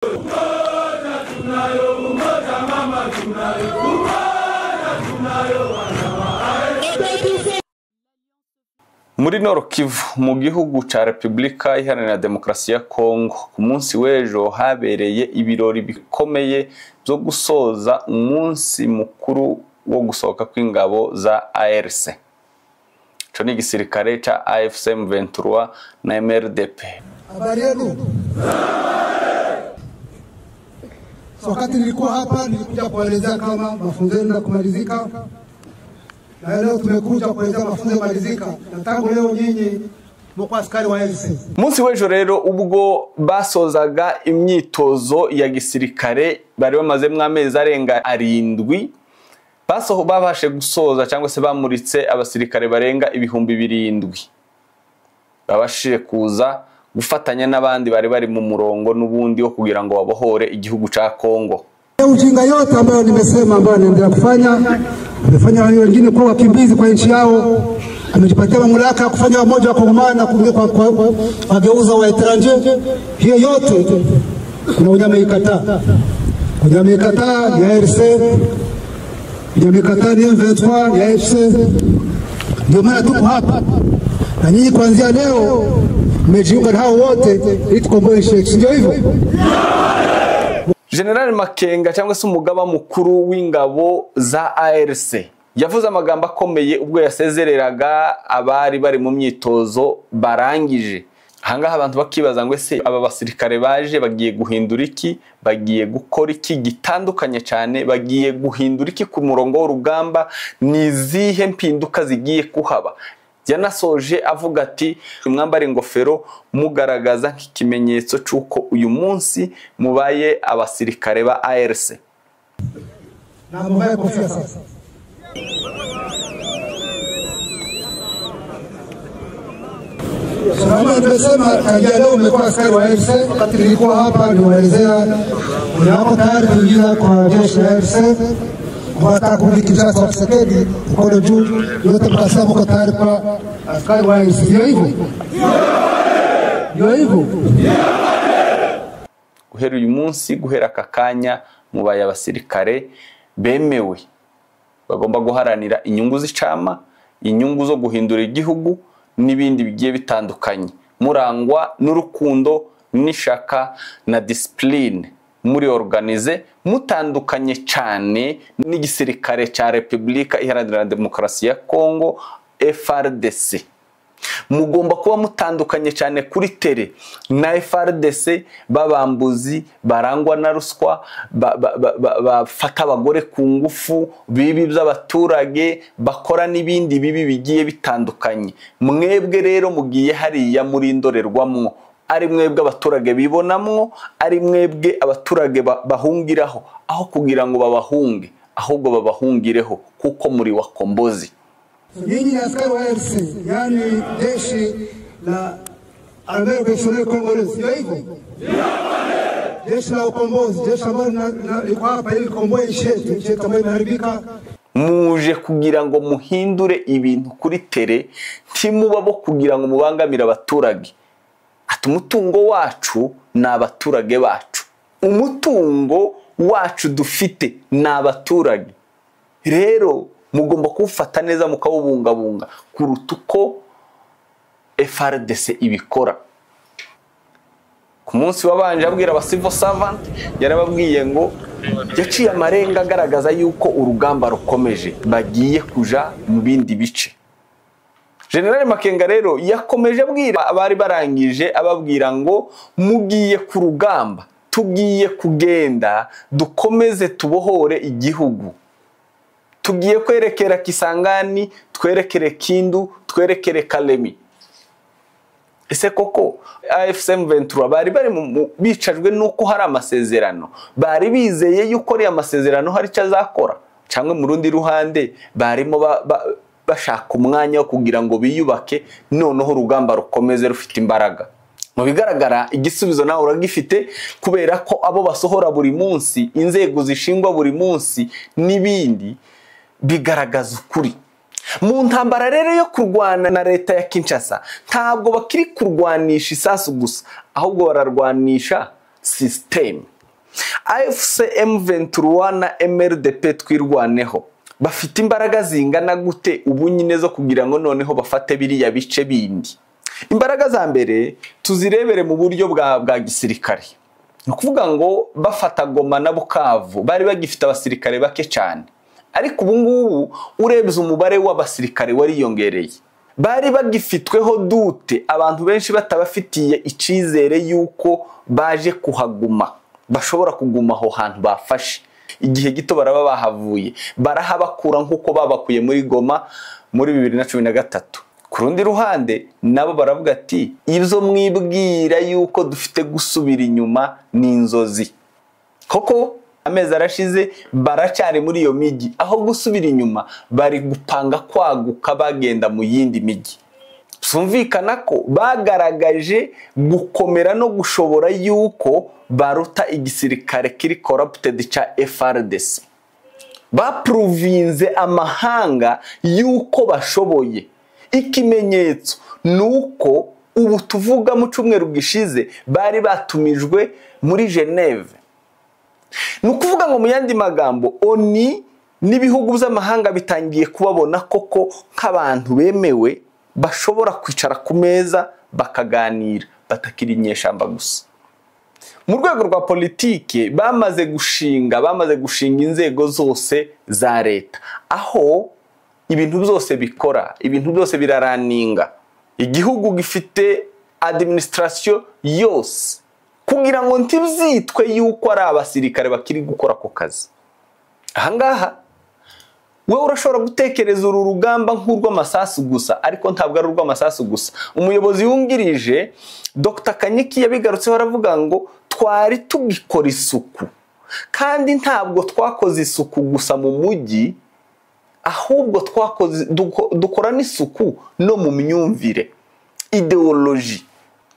Muri Nord Kivu mu gihugu ca Republika Iharanira Demokarasi ya Kongo, ku munsi w'ejo habereye ibirori bikomeye byo gusoza umunsi mukuru wo gusohoka kw'ingabo za ARC. Ico ni igisirikare ca AFC M23 na MRDP. Habari yenu? So, wakati nilikuwa hapa nilikuja kuelezea kama mafunzo yenu na kumalizika, na leo tumekuja kuelezea mafunzo yamalizika, na tangu leo nyinyi mko askari wa ARC. Munsi w'ejo rero ubwo basozaga imyitozo ya gisirikare bari bamazemwo amezi arenga 7, babashe gusoza cyangwa se bamuritse abasirikare barenga 7,000 babashije kuza gufatanya n'abandi bari bari mu murongo n'ubundi wo kugira ngo babohore igihugu ca Kongo. Ujinga yote ambayo nimesema ambayo naendelea kufanya, amefanya wale wengine kuwa wakimbizi kwa nchi yao, amejipatia mamlaka kufanya wamoja wa Kongomani na kugeuza wa etranje. Hiyo yote kuna wenye ameikataa. Wenye ameikataa ni ARC, wenye ameikataa ni M23, ni AFC. Ndio maana tuko hapa. Na nyinyi kuanzia leo mmejiunga na hao wote ili tukomboe nchi yetu. Ndio hivyo. General Makenga cyangwa se umugaba mukuru w'ingabo za ARC yavuze amagambo akomeye ubwo yasezereraga abari bari mu myitozo barangije. Ahangaha abantu bakibaza ngo ese aba basirikare baje bagiye guhindura iki, bagiye gukora iki gitandukanye cyane, bagiye guhindura iki ku murongo w'urugamba, ni izihe mpinduka zigiye kuhaba. Yanasoje avuga ati mwambare ingofero mugaragaza nk'ikimenyetso cy'uko uyu munsi mubaye abasirikare ba ARC. Na muvae kofia sasa. Kama nimesema tangia leo mmekuwa askari wa ARC. Wakati nilikuwa hapa niwaelezea wako tayari kuingia kwa jeshi la ARC. Wanataka kurudi Kinshasa kwa Tshisekedi, mkono juu, yote mkasema mko tayari kwa askari wa ARC. Ndio hivyo? Ndio hivyo? Guhera uyu munsi, guhera aka kanya, mubaye abasirikare bemewe bagomba guharanira inyungu z'icama, inyungu zo guhindura igihugu n'ibindi bigiye bitandukanye, murangwa n'urukundo n'ishaka na discipline, muri organize, mutandukanye cyane n'igisirikare ca Republika Iharanira Demokarasi ya Kongo FARDC. Mugomba kuba mutandukanye cyane kuri tere na FARDC, babambuzi barangwa na ruswa, bafata abagore ku ngufu, bibi by'abaturage, bakora n'ibindi bibi bigiye bitandukanye. Mwebwe rero mugiye hariya muri indorerwamwo, ari mwebwe abaturage bibonamwo, ari mwebwe abaturage bahungiraho, aho kugira ngo babahunge ahubwo babahungireho, kuko muri wakombozi. Nyinyi ni askari wa ARC, yani jeshi la Armée Révolutionnaire Congolaise, ndio hivyo? Jeshi la ukombozi, jeshi ambalo liko hapa ili kukomboa nchi yetu, nchi yetu ambayo imeharibika. Muje kugira ngo muhindure ibintu kuri tere, ntimuba bo kugira ngo mubangamire abaturage. Ati umutungo wacu ni abaturage bacu, umutungo wacu dufite ni abaturage, rero mugomba kuwufata neza mukawubungabunga kuruta uko FARDC ibikora. Ku munsi wabanje abwira aba civil servant, yarababwiye ngo yaciye amarenga agaragaza yuko urugamba rukomeje, bagiye kuja mu bindi bice. General Makenga rero yakomeje abwira abari barangije, ababwira ngo mugiye ku rugamba, tugiye kugenda dukomeze tubohore igihugu, tugiye kwerekera Kisangani, twerekere Kindu, twerekere Kalemi. Ese koko AFC M23 bari bari bicajwe nuko hari amasezerano, bari bizeye yuko ari amasezerano hari icyo azakora, cyangwa mu rundi ruhande barimo bashaka umwanya wo kugira ngo biyubake, noneho urugamba rukomeze rufite imbaraga. Mu bigaragara igisubizo nawe uragifite, kubera ko abo basohora buri munsi, inzego zishingwa buri munsi n'ibindi bigaragaza ukuri. Mu ntambara rero yo kurwana na leta ya Kinshasa, ntabwo bakiri kurwanisha isasu gusa, ahubwo bararwanisha system. AFC M23 na MRDP twirwaneho bafite imbaraga zingana gute ubu nyine zo kugira ngo noneho bafate biriya bice bindi? Imbaraga za mbere tuzirebere mu buryo bwa gisirikare. Ni ukuvuga ngo bafata Goma na Bukavu bari bagifite abasirikare bake cyane, ariko ubu ngubu urebye umubare w'abasirikare wariyongereye. Bari bagifitweho dute, abantu benshi batabafitiye icizere yuko baje kuhaguma, bashobora kuguma aho hantu bafashe igihe gito baraba bahavuye, barahabakura nk'uko babakuye muri Goma muri 2013. Ku rundi ruhande nabo baravuga ati ibyo mwibwira yuko dufite gusubira inyuma ni inzozi. Koko amezi arashize baracyari muri iyo migi, aho gusubira inyuma bari gupanga kwaguka bagenda mu yindi migi. Sumvikana ko bagaragaje gukomera no gushobora yuko baruta igisirikare kiri corrupted cha FARDC. Baprovinze amahanga yuko bashoboye. Ikimenyetso nuko ubu tuvuga mu cyumweru gishize bari batumijwe muri Geneve. Nukuvuga ngo mu yandi magambo ONU n'ibihugu by'amahanga bitangiye kubabona koko nk'abantu bemewe bashobora kwicara ku meza bakaganira, batakiri inyeshamba gusa. Mu rwego rwa politike bamaze gushinga inzego zose za leta, aho ibintu byose bikora, ibintu byose biraraninga. Igihugu gifite administration yose kugira ngo ntibyitwe yuko ari abasirikare bakiri gukora ako kazi. Ahangaha wewe urashobora gutekereza uru rugamba nk'urw'amasasu gusa, ariko ntabwo ari urw'amasasu gusa. Umuyobozi wungirije Dr. Kanyiki yabigarutseho aravuga ngo twari tugikora isuku, kandi ntabwo twakoze isuku gusa mu mujyi, ahubwo twakoze dukora n'isuku no mu myumvire, ideology.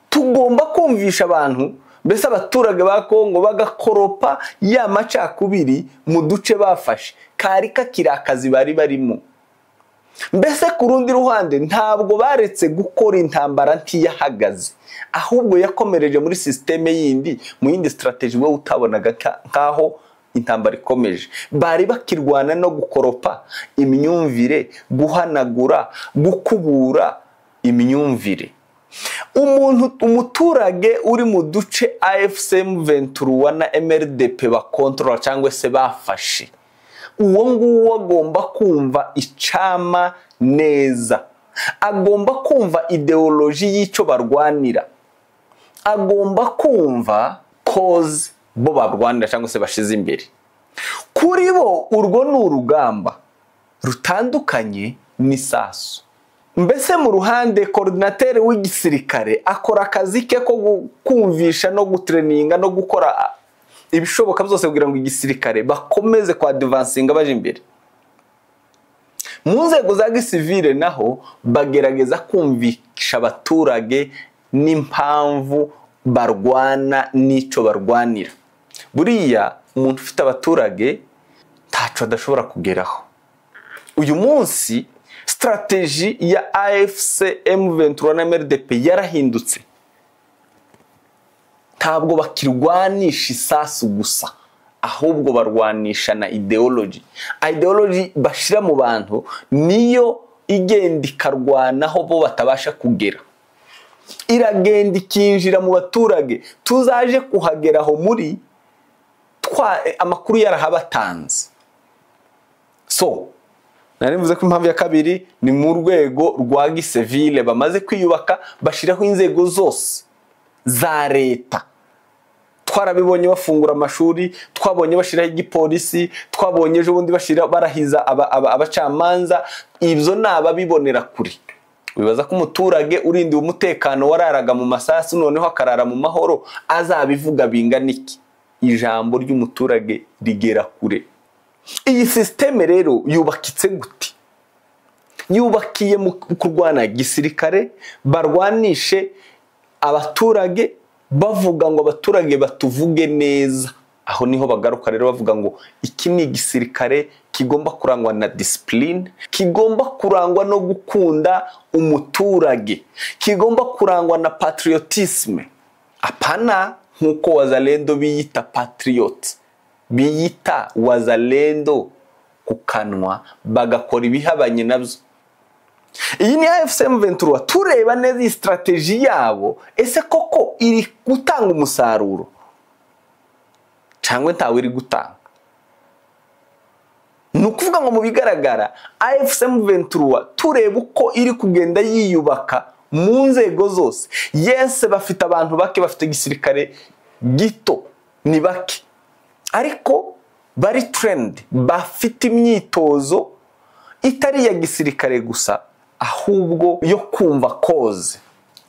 Tugomba kumvisha abantu, mbese abaturage ba Kongo bagakoropa ya macakubiri mu duce bafashe kari kakiri akazi bari barimo. Mbese ku rundi ruhande ntabwo baretse gukora intambara ntiyahagaze, ahubwo yakomereje muri systeme yindi, mu yindi strategy we utabonaga nkaho intambara ikomeje. Bari bakirwana no gukoropa imyumvire, guhanagura, gukubura imyumvire. Umuntu umuturage uri mu duce AFC M23 na MRDP bakontrola cyangwa se bafashe, uwo nguwo agomba kumva icama neza, agomba kumva ideology y'icyo barwanira, agomba kumva cause bo barwanira cyangwa se bashize imbere. Kuri bo urwo ni urugamba rutandukanye n'isasu. Mbese mu ruhande coordinateur w'igisirikare akora akazi ke ko kumvisha no gutreninga no gukora ibishoboka byose kugira ngo igisirikare bakomeze kwa advancinga baje imbere. Mu nzego za gisivile naho bagerageza kumvisha abaturage n'impamvu barwana n'ico barwanira. Buriya umuntu ufite abaturage ntaco adashobora kugeraho. Uyu munsi strategy ya AFC M23 na MRDP yarahindutse. Ntabwo bakirwanisha isasu gusa, ahubwo barwanisha na ideology. Ideology bashira mu bantu niyo igenda ikarwanaho bo batabasha kugera. Iragenda ikinjira mu baturage. Tuzaje kuhageraho muri amakuru yarahabatanze. So nari mvuze ko impamvu ya kabiri ni mu rwego rwa gisivile bamaze kwiyubaka, bashiraho inzego zose za leta. Twarabibonye bafungura amashuri, twabonye bashiraho igipolisi, twabonye ejo bundi bashira barahiza abacamanza. Ibyo nababibonera kuri. Wibaza ko umuturage urindiwe umutekano wararaga mu masasu noneho akarara mu mahoro azabivuga bingana iki? Ijambo ry'umuturage rigera kure. Iyi systeme rero yubakitse gute? Yubakiye mu kurwana gisirikare, barwanishe abaturage bavuga ngo abaturage batuvuge neza. Aho niho bagaruka rero bavuga ngo iki ni igisirikare kigomba kurangwa na discipline, kigomba kurangwa no gukunda umuturage, kigomba kurangwa na patriotisme. Apana Nk'uko Wazalendo biyita patriot, biyita Wazalendo ku kanwa, bagakora ibihabanye nabyo. Iyi ni AFC M23. Tureba neza iyi strategy yabo, ese koko iri gutanga umusaruro cyangwa ntawe iri gutanga? Ni ukuvuga ngo mu bigaragara AFC M23 tureba uko iri kugenda yiyubaka mu nzego zose. Yes, bafite abantu bake, bafite igisirikare gito, ni bake, ariko bari trained, bafite imyitozo itari iya gisirikare gusa, ahubwo yo kumva cause.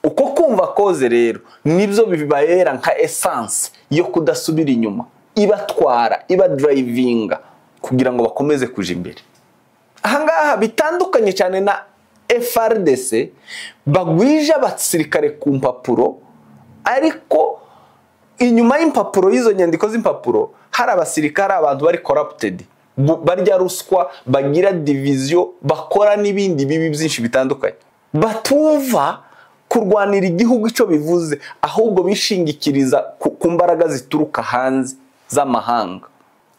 Uko kumva cause rero nibyo bibayera nka essence yo kudasubira inyuma, ibatwara, iba drivinga kugira ngo bakomeze kuja imbere. Ahangaha bitandukanye cyane na FARDC bagwije abasirikare ku mpapuro, ariko inyuma y'impapuro, y'izo nyandiko z'impapuro, hari abasirikare, abantu bari corrupted, barya ruswa, bagira division, bakora n'ibindi bibi byinshi bitandukanye, batumva kurwanira igihugu icyo bivuze, ahubwo bishingikiriza ku mbaraga zituruka hanze z'amahanga.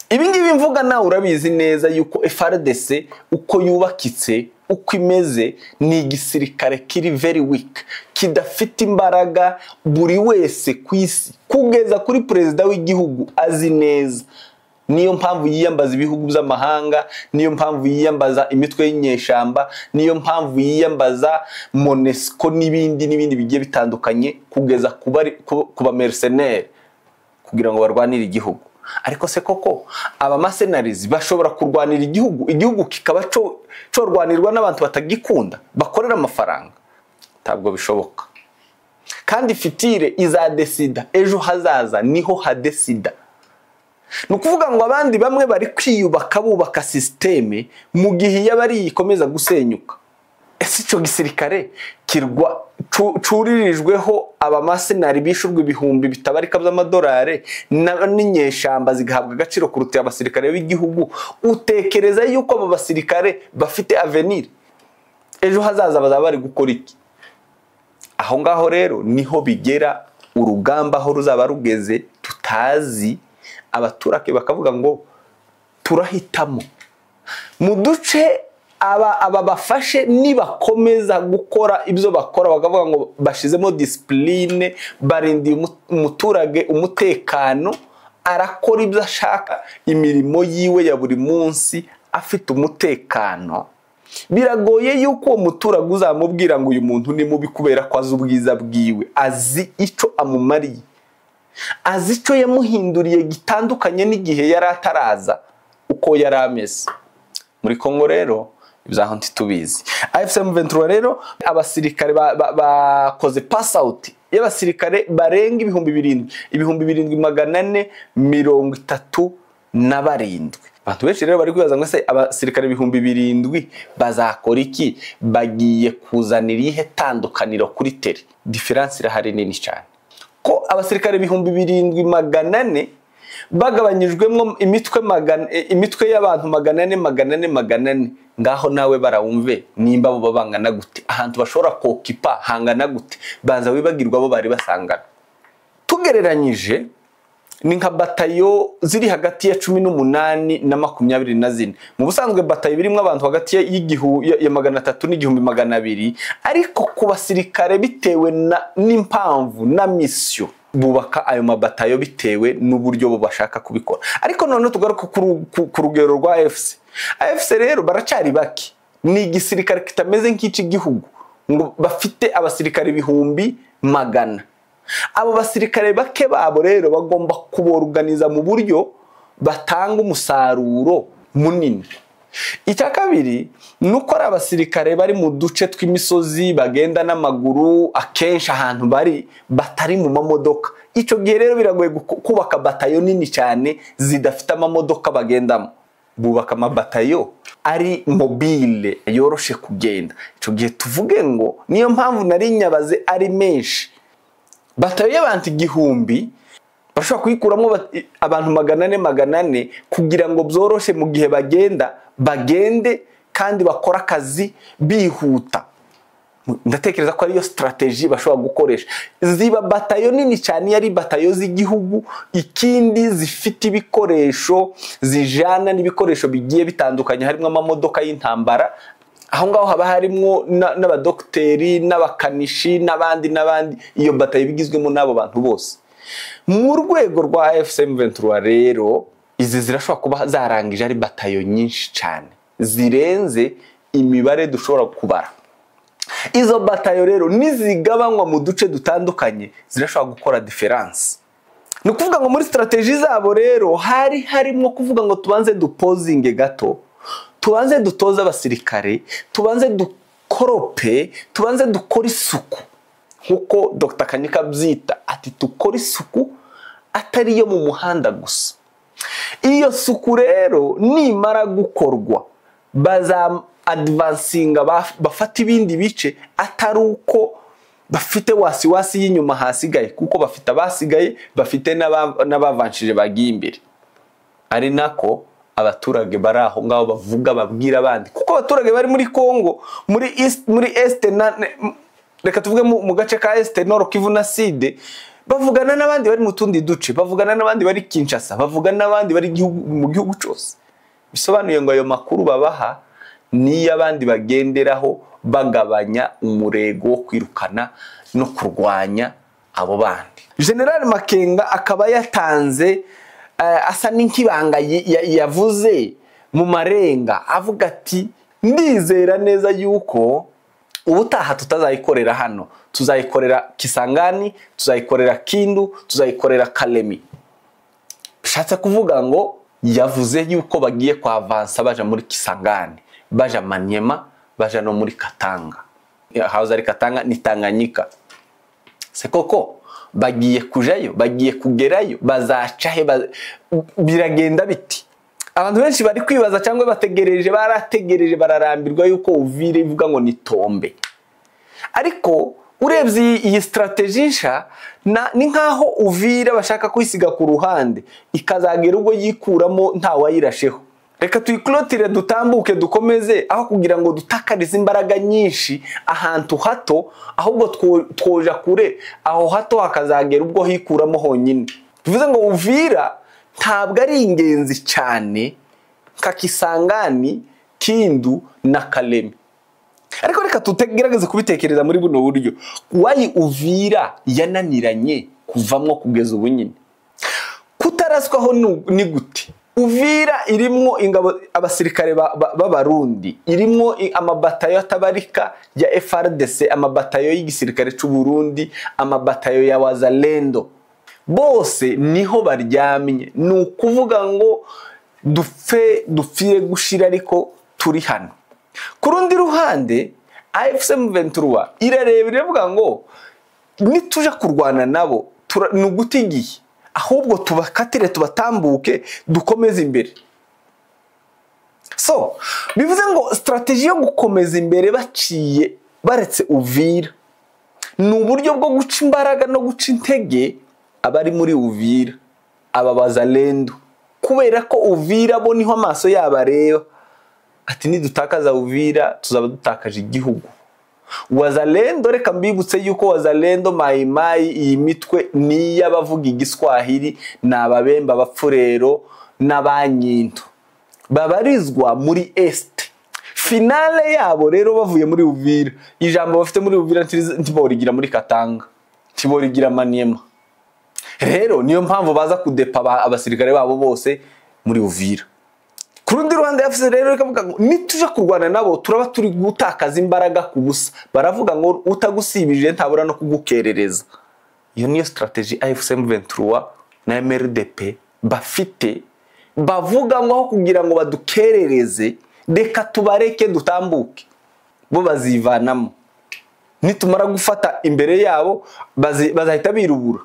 Ibi ngibi mvuga nawe urabizi neza yuko FARDC uko yubakitse, uko imeze, ni igisirikare kiri very weak, kidafite imbaraga. Buri wese ku isi kugeza kuri perezida w'igihugu azi neza. Niyo mpamvu yiyambaza ibihugu by'amahanga, niyo mpamvu yiyambaza imitwe y'inyeshamba, niyo mpamvu yiyambaza MONUSCO n'ibindi n'ibindi bigiye bitandukanye, kugeza ku ba mercenaires kugira ngo barwanire igihugu. Ariko se koko aba mercenaries bashobora kurwanira igihugu, igihugu kikaba corwanirwa n'abantu batagikunda, bakorera amafaranga? Ntabwo bishoboka. Kandi future izadesida, ejo hazaza niho hadesida. Ni ukuvuga ngo abandi bamwe bari kwiyubaka, bubaka système, mu gihe iyo abari ikomeza gusenyuka. Ese icyo gisirikare kirwa curirijweho abamercenaires bishurwa ibihumbi bitabarika by'amadolari n'inyeshamba zigahabwa agaciro kuruta abasirikare b'igihugu, utekereza yuko abo basirikare bafite avenir? Ejo hazaza bazaba bari gukora iki? Aho ngaho rero niho bigera, urugamba aho ruzaba rugeze tutazi, abaturage bakavuga ngo turahitamo mu duce aba bafashe. Nibakomeza gukora ibyo bakora, bakavuga ngo bashizemo discipline, barindiye umuturage umutekano, arakora ibyo ashaka, imirimo yiwe ya buri munsi afite umutekano, biragoye yuko uwo muturage uzamubwira ngo uyu muntu ni mubi, kubera ko azi ubwiza bwiwe, azi icyo amumariye, azi icyo yamuhinduriye gitandukanye n'igihe yari ataraza uko yari ameze. Muri Kongo rero ibyaho ntitubizi. AFC M23 rero abasirikare bakoze pass out y'abasirikare barenga 7000, 7437. Abantu benshi rero bari kwibaza ngo se abasirikare 7000 bazakora iki? Bagiye kuzanira ihe tandukaniro kuri terrain? Différence irahari nini cyane, ko abasirikare 7400 bagabanyijwemo imitwe magana, imitwe y'abantu 400, 400, 400. Ngaho nawe barawumve nimba bo bangana gute, ahantu bashobora kokipa hangana gute. Banza wibagirwa bo bari basangana. Tugereranyije ni nka batayo ziri hagati ya 18 na 24. Mu busanzwe batayo birimo abantu hagati y'igihu ya 300 n'igihumbi 200, ariko ku basirikare bitewe n'impamvu na mission bubaka ayo mabatayo bitewe n'uburyo bo bashaka kubikora. Ariko noneho tugaruka ku rugero rwa AFC. AFC rero baracari bake, ni igisirikare kitameze nk'iki gihugu ngo bafite abasirikare 100,000. Abo basirikare bake babo rero bagomba kuborganiza mu buryo batanga umusaruro munini. Icya kabiri nuko ari abasirikare bari mu duce tw'imisozi, bagenda n'amaguru, akenshi ahantu bari batari mu mamodoka. Icyo gihe rero biragoye kubaka batayo nini cyane zidafite amamodoka bagendamo. Bubaka amabatayo ari mobile, yoroshe kugenda. Icyo gihe tuvuge ngo niyo mpamvu nari nyabaze ari menshi. Batayo y'abantu 1000 bashobora kuyikuramo abantu 400 400 kugira ngo byoroshe mu gihe bagenda, bagende kandi bakora akazi bihuta. Ndatekereza ko ariyo strategy bashobora gukoresha. Ziba batayo nini cyane, yari batayo z'igihugu, ikindi zifite ibikoresho zijana n'ibikoresho bigiye bitandukanye, harimo amamodoka y'intambara. Aho ngaho haba harimo n'abadokteri n'abakanishi n'abandi n'abandi. Iyo batayo bigizwemo n'abo bantu bose. Mu rwego rwa AFC M23 rero, izi zirashobora kuba zarangije ari batayo nyinshi cyane zirenze imibare dushobora kubara. Izo batayo rero nizigabanywa mu duce dutandukanye zirashobora gukora difference. Ni ukuvuga ngo muri strategy zabo rero hari harimo kuvuga ngo tubanze dupozinge gato, tubanze dutoze abasirikare, tubanze dukorope, tubanze dukore isuku, nkuko Dr. Kanyika abyita, ati dukore isuku atari yo mu muhanda gusa. Iyo suku rero nimara gukorwa baza advancinga bafata ibindi bice, atari uko bafite wasiwasi y'inyuma hasigaye, kuko bafite abasigaye, bafite n'abavanshije bagiye imbere. Ari nako abaturage bari aho ngaho bavuga, babwira abandi, kuko abaturage bari muri Kongo, muri East, muri Est, na reka tuvuge mu gace ka Est, Nord Kivu na Sud, bavugana n'abandi bari mu tundi duce, bavugana n'abandi bari Kinshasa, bavugana n'abandi bari mu gihugu cyose. Bisobanuye ngo ayo makuru babaha niyo abandi bagenderaho bagabanya umurego wo kwirukana no kurwanya abo bandi. General Makenga akaba yatanze asa n'inkibanga yavuze mu marenga, avuga ati ndizera neza yuko ubutaha tutazayikorera hano, tuzayikorera Kisangani, tuzayikorera Kindu, tuzayikorera Kalemi. Bishatse kuvuga ngo yavuze yuko bagiye kwavansa baja muri Kisangani, baja Maniema, baja no muri Katanga. Hahoze ari Katanga ni Tanganyika. Se koko bagiye kujayo, bagiye kugerayo, bazaca he, biragenda biti? Abantu benshi bari kwibaza cyangwa bategereje, barategereje bararambirwa yuko Uvira ivuga ngo ni tombe. Ariko urebye iyi strategy nsha, ni nkaho Uvira bashaka kwisiga ku ruhande ikazagera ubwo yikuramo ntawayirasheho. Reka tuyiklotire dutambuke dukomeze, aho kugira ngo dutakarize imbaraga nyinshi ahantu hato, ahubwo twoja kure aho hato hakazagera ubwo hikuramo honyine. Bivuze ngo Uvira ntabwo ari ingenzi cyane nka Kisangani, Kindu na Kalemi. Ariko reka tutegerageze kubitekereza muri buno buryo. Wayi Uvira yananiranye kuvamwo kugeza ubu nyine. Kutaraswaho ni gute? Uvira irimwo ingabo abasirikare b'Abarundi, irimwo amabatayo atabarika ya FARDC, amabatayo y'igisirikare c'u Burundi, amabatayo ya Wazalendo. Bose niho baryamye. Ni ukuvuga ngo dupfe dupfire gushira, ariko turi hano. Ku rundi ruhande AFC M23 irareba iravuga ngo nituja kurwana nabo ni uguta igihe, ahubwo tubakatire tubatambuke dukomeze imbere. So bivuze ngo strategy yo gukomeza imbere baciye baretse Uvira ni uburyo bwo guca imbaraga no guca intege abari muri Uvira, aba Bazalendo, kubera ko Uvira bo niho amaso yabo areba. Ati nidutakaza Uvira tuzaba dutakaje igihugu. Wazalendo, reka mbibutse yuko Wazalendo, Maimai, iyi mitwe ni y'abavuga igiswahili, ni ababemba, abapfurero n'abanyinto babarizwa muri Est. Finale yabo rero bavuye muri Uvira, ijambo bafite muri Uvira ntiborigira muri Katanga, ntiborigira Maniema. Rero niyo mpamvu baza kudepa abasirikare babo bose muri Uvira. Ku rundi ruhande yavuze rero ikavuga ngo nituja kurwana nabo turaba turi gutakaza imbaraga ku busa. Baravuga ngo utagusibije ntabura no kugukerereza. Iyo niyo strategy AFC M23 na MRDP bafite, bavuga ngo aho kugira ngo badukerereze reka tubareke dutambuke, bo bazivanamo. Nitumara gufata imbere yabo bazahita birubura.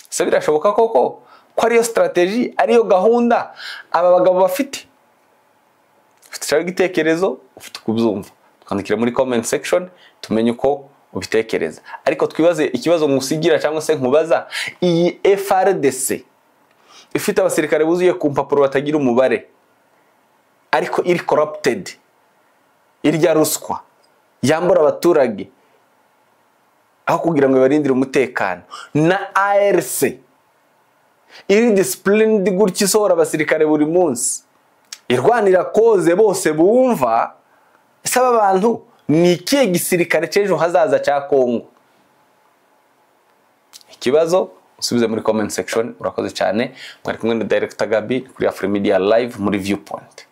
Se birashoboka koko ko ariyo strategy, ariyo gahunda aba bagabo bafite? Ufite igitekerezo, ufite kubyumva, twandikire muri comment section tumenye uko ubitekereza. Ariko twibaze ikibazo ngusigira cyangwa se nkubaza, iyi FARDC ifite abasirikare buzuye ku mpapuro batagira umubare, ariko iri corrupted, irya ruswa, yambura abaturage aho kugira ngo ibarindire umutekano, na ARC iri disciplined gutya, isohora abasirikare buri munsi, irwanira cause bose bumva. Ese aba bantu ni ikihe gisirikare cy'ejo hazaza cya Kongo? Ikibazo usubize muri comment section. Urakoze cyane. Mwari kumwe na Director Gabi kuri Afrimedia Live muri Viewpoint.